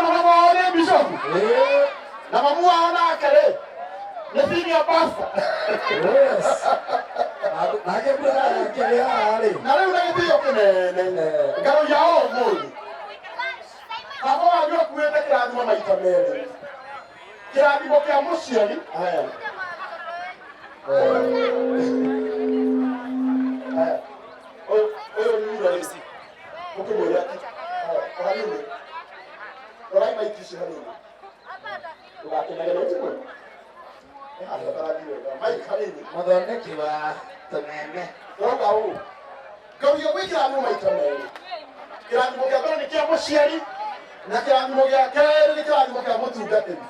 Nĩwona baba wao nĩ bishopu na mamu wao nake rĩ nĩ senior pastor. Yes. Nake brother yake nĩ haha rĩ. Na rĩu na gĩtĩo kĩnene ngaroia o ũmũthĩ baba wanyu akuĩte kĩrathimo maita merĩ, kĩrathimo kĩa mũciari. Haya. Haya. Ũyũ ũyũ nĩ Wira rĩ, mũkĩmwĩre atĩ o hanini, rorai maiki ici hanini, ndũgakĩnegene ũtiguo nĩ handũ hatarathiĩ wega, maiki hanini. Mũthondeki wa tũmeme. Ndauga ũũ, ngauria gwĩ kĩrathimo maita merĩ. Kĩrathimo kĩa mbere nĩ kĩa mũciari na kĩrathimo gĩa kerĩ nĩ kĩrathimo kĩa mũtungatĩri.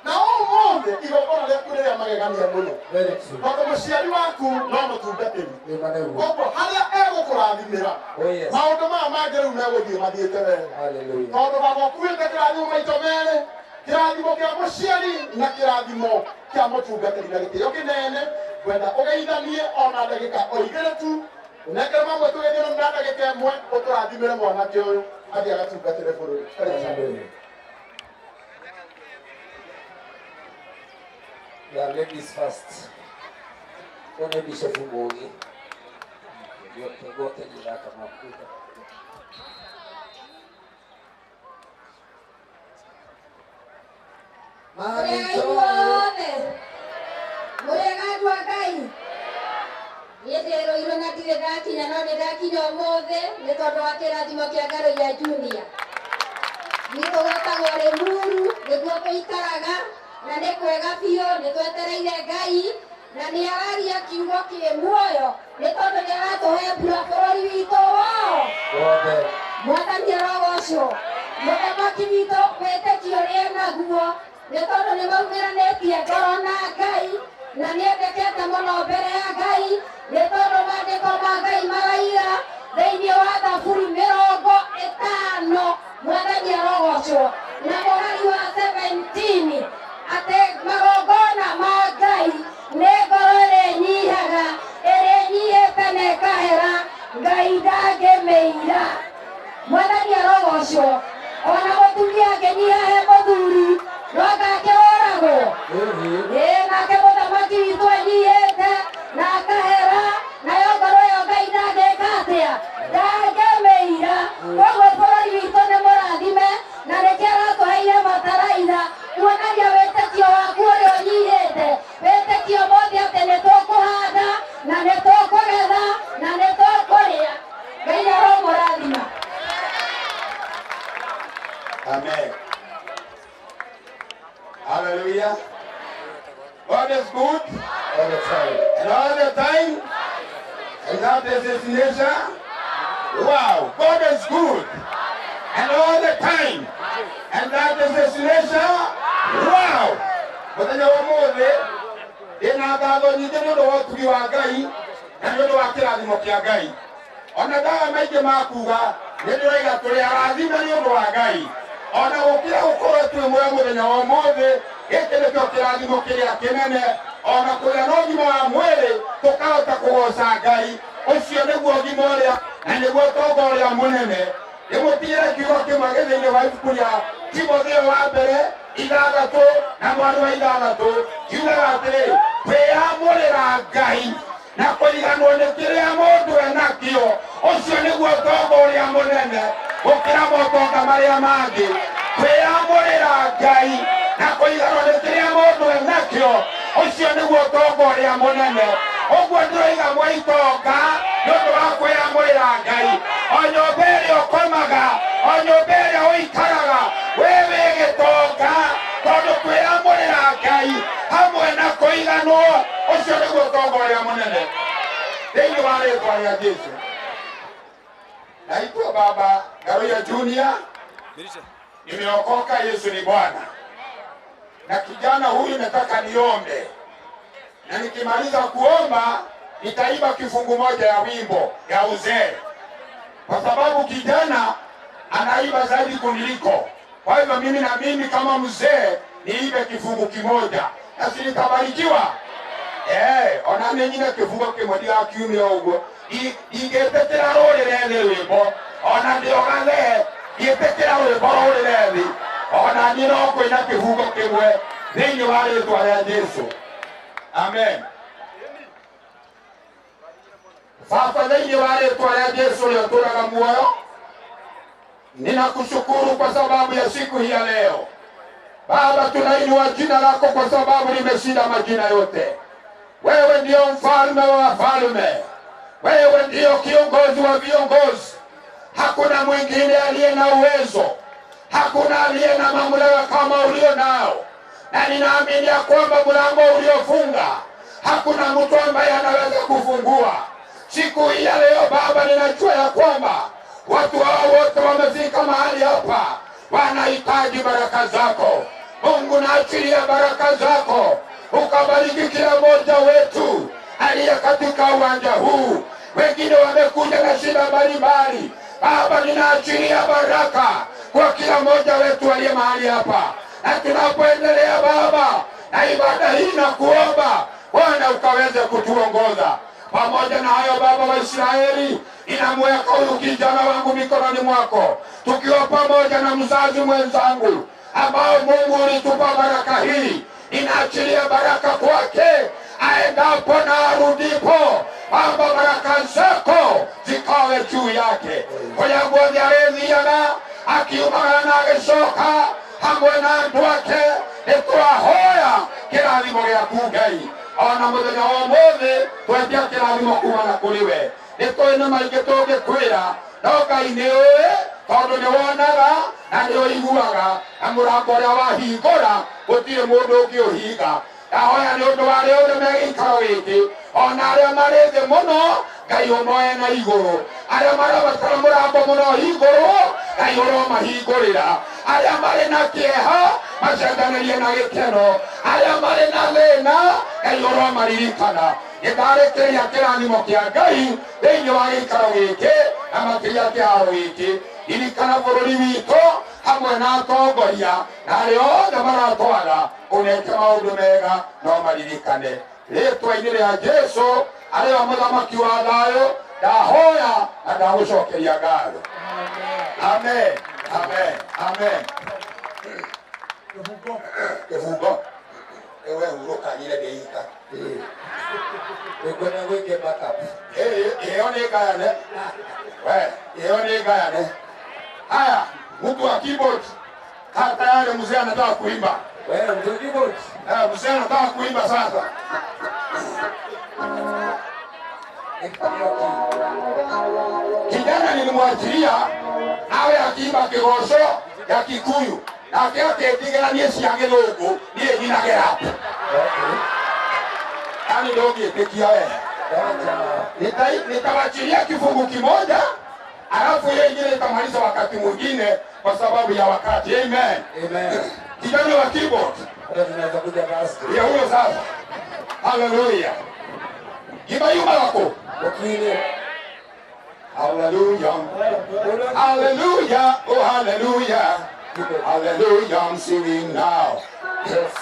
Na ũmũthĩ igongona rĩaku nĩ rĩa magegania mũno, Very true. tondũ mũciari waku no mũtungatĩri. Nĩma nĩguo. Koguo harĩa egũkũrathimĩra, Oh yes. maũndũ maya mangĩ rĩu megũthiĩ mathiĩte wega. Hallelujah. Tondũ baba ũkuĩte kĩrathimo maita merĩ, kĩrathimo kĩa mũciari na kĩrathimo kĩa mũtungatĩri. Na gĩtĩo kĩnene ngwenda ũgeithanie ona ndagĩka o igĩrĩ tu, ũnengere mamwe tũgĩthiĩ na ndagĩka ĩmwe, ũtũrathimĩre mwanake ũyũ athiĩ agatungatĩre bũrũri. Karibu sana. Hallelujah. Yeah, ladies first. Ũyũ nĩ Bishop Mũgĩ. Goke gaka makuta. Mũrĩega inyuothe, mũrĩega andũ a Ngai. Niĩ ndĩrũirwo na ndirĩ ndakinya, no nĩ ndakinya ũmũthĩ nĩ tondũ wa kĩrathimo kĩa Ngaroia Junior. Gwitũ gwĩtagwo Rĩmuru, nĩkuo tũikaraga na nĩ kwega biũ, nĩ twetereire Ngai na nĩ araria kiugo kĩ muoyo nĩ tondũ nĩ aratũhe mbura bũrũri witũ wothe. Mwathani arogocwo. Mũthamaki witũ wĩtĩkio ũrĩa naguo nĩ tondũ nĩ maumĩranĩtie ngoro na Ngai na nĩ endekete mũno mbere ya Ngai nĩ tondũ maandĩko ma Ngai maraiga thĩinĩ wa Thaburi 50, Mwathani arogocwo, na mũhari wa 17 atĩ magongona ma Ngai nĩ ngoro ĩrĩa ĩnyihaga, ĩrĩa ĩnyihĩte na ĩkahera, Ngai ndangĩmĩira. Mwathani arogocwo. Ona mũtumia angĩnyiha he mũthuri no angakĩhũragwo. Ĩĩ, nake mũthamaki witũ enyihĩte na akahera, nayo ngoro ĩyo Ngai ndangĩka atĩa? Ndangĩmĩira. Koguo bũrũri witũ nĩ mũrathime na nĩkĩo aratũheire bataraitha kuonania wĩtĩkio waku ũrĩa ũnyihĩte, wĩtĩkio mũthĩ atĩ nĩ tũkũhanda na nĩ tũkũgetha na nĩ tũkũrĩa. Ngai aromũrathima. Amen. Hallelujah. God is good All the time. And all the time. And that is his nature. Wow. God is good and all the time. And that is his nature. Wow. Mũthenya wa ũmũthĩ ndĩna ngatho nyingĩ nĩ ũndũ wa ũtugi wa Ngai na nĩ ũndũ wa kĩrathimo kĩa Ngai. Ona ndawa maingĩ ma kuga nĩ ndĩroiga tũrĩ arathime nĩ ũndũ wa Ngai. Ona gũkĩra gũkorwo twĩ muoyo mũthenya wa ũmũthĩ, gĩkĩ nĩkĩo kĩrathimo kĩrĩa kĩnene. Ona kũgĩa na ũgima wa mwĩrĩ tũkahota kũgoca Ngai, ũcio nĩguo ũgima ũrĩa na nĩguo ũtonga ũrĩa mũnene. Ndĩmũtigĩre kiugo kĩmwe gĩ thĩinĩ wa ibuku rĩa Timotheo wa mbere 6 na mweri wa 6, kiugaga atĩrĩ, kwĩyamũrĩra Ngai na kũiganwo nĩ kĩrĩa mũndũ enakĩo, ũcio nĩguo ũtonga ũrĩa mũnene gũkĩra motonga marĩa mangĩ. Kwĩyamũrĩra Ngai na kũiganwo nĩ kĩrĩa mũndũ enakĩo, ũcio nĩguo ũtonga ũrĩa mũnene. Ũguo ndĩroiga mwaitonga nĩ ũndũ wa kwĩyamũrĩra Ngai. O nyũmba ĩrĩa ũkomaga, o nyũmba ĩrĩa ũikaraga, we wĩ gĩtonga tondũ kwĩyamũrĩra Ngai hamwe na kũiganwo, ũcio nĩguo ũtonga ũrĩa mũnene thĩinĩ wa rĩtwa rĩa Jesu. Naitwa Baba Ngaruiya Junior, nimeokoka. Yesu ni Bwana. Na kijana huyu nataka niombe, na nikimaliza kuomba nitaimba kifungu moja ya wimbo ya uzee, kwa sababu kijana anaimba zaidi kuniliko. Kwa hivyo mimi na mimi kama mzee niimbe kifungu kimoja, na si nitabarikiwa? Ona nĩ nyine kĩbungo kĩmwe ndigakiumia ũguo, ingĩtĩkĩra rũrĩre thĩ rwĩmbo ona ndĩogathee, ingĩtĩkĩra rwĩmbo rũrĩre thĩ. Na niĩ no kũina kĩbungo kĩmwe thĩinĩ wa rĩtwa rĩa Jesu. Amen. Baba, thĩinĩ wa rĩtwa rĩa Jesu ũrĩa ũtũũraga muoyo, ninakushukuru kwa sababu ya siku hii ya leo. Baba, tunainua jina lako kwa sababu limeshinda majina yote. Wewe ndio mfalme wa wafalme, wewe ndio kiongozi wa viongozi. Hakuna mwingine aliye na uwezo, hakuna aliye na mamlaka kama ulio nao, na ninaamini ya kwamba mlango uliofunga hakuna mtu ambaye anaweza kufungua. Siku hii ya leo Baba, ninajua ya kwamba watu hao wote wamefika mahali hapa, wanahitaji baraka zako. Mungu, naachilia baraka zako, ukabariki kila mmoja wetu aliye katika uwanja huu. Wengine wamekuja na shida mbalimbali. Baba, ninaachilia baraka kwa kila mmoja wetu aliye mahali hapa, na tunapoendelea Baba na ibada hii na kuomba Bwana ukaweze kutuongoza. Pamoja na hayo Baba wa Israeli, inamweka huyu kijana wangu mikononi mwako, tukiwa pamoja na mzazi mwenzangu ambao Mungu ulitupa baraka hii, inaachilia baraka kwake aendapo na arudipo, kwamba baraka zako zikawe juu yake. Kũrĩa guothe arĩthiaga akiumagara na agĩcoka hamwe na andũ ake, nĩtwahoya kĩrathimo gĩaku Ngai. Ona mũthenya wa ũmũthĩ twetia kĩrathimo kumana kũrĩ we. Nĩtũĩ nĩ maingĩ tũngĩkwĩra, no Ngai nĩ ũĩ, tondũ nĩ wonaga na nĩ ũiguaga, na mũrango ũrĩa wahingũra gũtirĩ mũndũ ũngĩũhinga. Ndahoya nĩ ũndũ wa arĩa othe me gĩikaro gĩkĩ, ona arĩa marĩ thĩ mũno, Ngai ũmoe na igũrũ. Arĩa marabatara mũrango mũno hingũrwo, Ngai ũromahingũrĩra. Arĩa marĩ na kĩeha macenjanĩrie na gĩkeno. Arĩa marĩ na thĩna, Ngai ũromaririkana. Nĩndarĩkĩria kĩrathimo kĩa Ngai thĩinĩ wa gĩikaro gĩkĩ na makĩria kĩharo gĩkĩ. Ririkana bũrũri witũ hamwe na atongoria na arĩa othe maratwara, ũneke maũndũ mega no maririkane. Rĩtwa-inĩ rĩa Jesu arĩo mũthamaki wa thayũ, ndahoya na ndagũcokeria ngatho. Amen, amen, amen. Kĩbungo ewe hurũka nyire ndĩika. Wĩkwenda gwĩke backup. Ĩyo nĩ ngayane, we ĩyo nĩ ngayane. Haya, mtu wa keyboard ha tayari, mzee anataka kuimba. Wewe mtu keyboard. Eh, mzee anataka kuimba sasa. Kijana nilimwachilia awe akiimba kĩgoco ya Kikuyu nake akĩndigĩra niĩ cia gĩthũngũ, niĩ nyinage rap. Okay. Yani ndũngĩtĩkia we. Wacha. Nitawachilia kifungu kimoja alafu hiyo ingine itamaliza wakati mwingine kwa sababu ya wakati. Amen. Amen. Kijana wa keyboard Hata tunaweza kuja basi. ya huyo sasa. Haleluya. Kibayuma wako. Lakini Hallelujah. Hallelujah. Oh, hallelujah. Hallelujah, I'm singing now. Yes.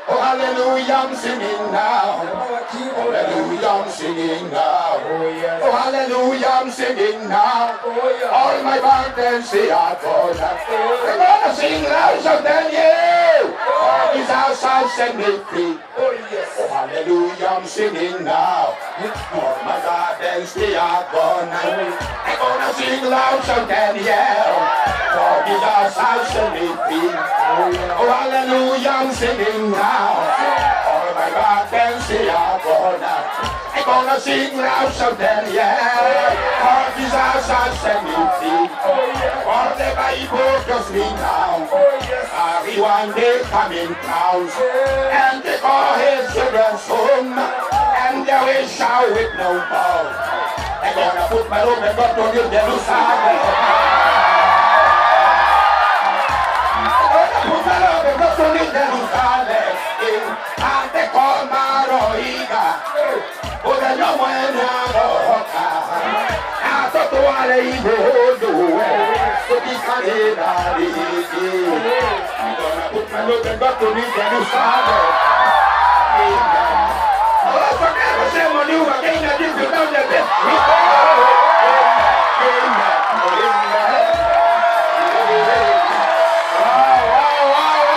Oh, hallelujah, I'm singing now. Jamaa wa keyboard. Hallelujah, I'm singing now. Oh yes. Oh, hallelujah, I'm singing now. Oh yeah. All my burdens they are gone. We're gonna sing loud, shout and yell. Oh, Jesus has set me free. Oh yes. Oh, hallelujah, I'm singing now. All my burdens they are gone. I'm gonna sing loud, shout and yell. For Jesus has set me free. Oh, hallelujah, I'm singing now. All my burdens they are gone. I'm gonna sing loud, shout and yell. For Jesus has set me free. For the Bible tells me now. Oh yes. Everyone they come in crowds and they call his children home, and they will shout with no more. They're gonna put my robe and go to New Jerusalem. They're gonna put my robe and go to New Jerusalem. And they call my roiga. Mũthenya ũmwe nĩagoka, atũtware igũrũ, tũtikarĩra rĩngĩ. I'm gonna put my robe and go to New Jerusalem. Amen. Oh, forget shame on you again. I give you down the best. Amen. Amen. Wow, wow, wow,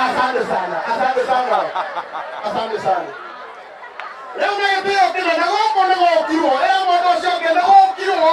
Asante sana, asante sana, asante sana. Rĩu nĩ gĩtĩo kĩnene gũkũ nĩ gũkirwo, ĩra mũndũ ũcio ũngĩ nĩ gũkirwo.